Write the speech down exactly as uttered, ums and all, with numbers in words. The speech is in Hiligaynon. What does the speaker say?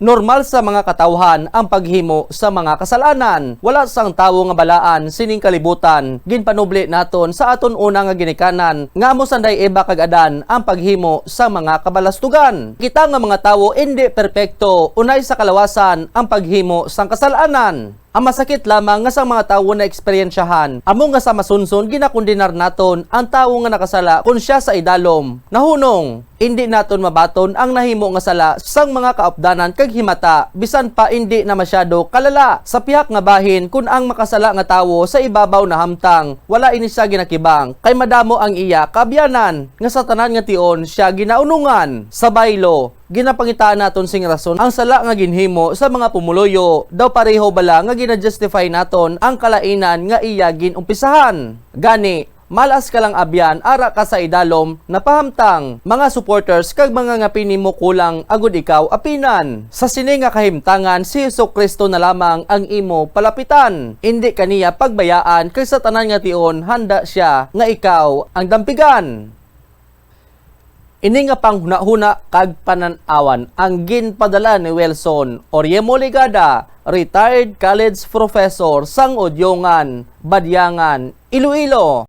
Normal sa mga katawhan ang paghimo sa mga kasalanan. Wala sang tawo nga balaan sining kalibutan. Ginpanubli naton sa aton una nga ginikanan nga amo sanday Eva kag Adan ang paghimo sa mga kabalastugan. Kita nga mga tawo indi perpekto, unay sa kalawasan ang paghimo sang kasalanan. Ang masakit lamang nga sang mga tawo na eksperyensyahan amo nga sa masunson ginakondenar naton ang tawo nga nakasala kon sia sa idalom. Nahunong, indi naton mabaton ang nahimo nga sala sang mga kaupdanan kag himata, bisan pa indi na masyado kalala. Sa pihak nga bahin, kun ang makasala nga tawo sa ibabaw nahamtang, wala ini sia ginakibang, kay madamo ang iya kaabyanan, nga sa tanan nga tion sia ginaunungan. Sa baylo, ginapangitaan naton sing rason ang sala nga ginhimo sa mga pumuluyo. Daw pareho bala nga gina-justify naton ang kalainan nga iya gin-umpisahan? Gani, malas ka lang abyan, ara ka sa idalom napahamtang, mga supporters kag mga ngapini mo kulang agud ikaw apinan. Sa sini nga kahimtangan, si Jesu-Cristo na lamang ang imo palapitan. Indi ka niya pagbayaan, kay sa tanan nga tion handa sia nga ikaw ang dampigan. Ini nga panghunahuna kag panan-awan ang ginpadala ni Wilson Oriemo Ligada, retired college professor sang Udiongan, Badiangan, Iloilo.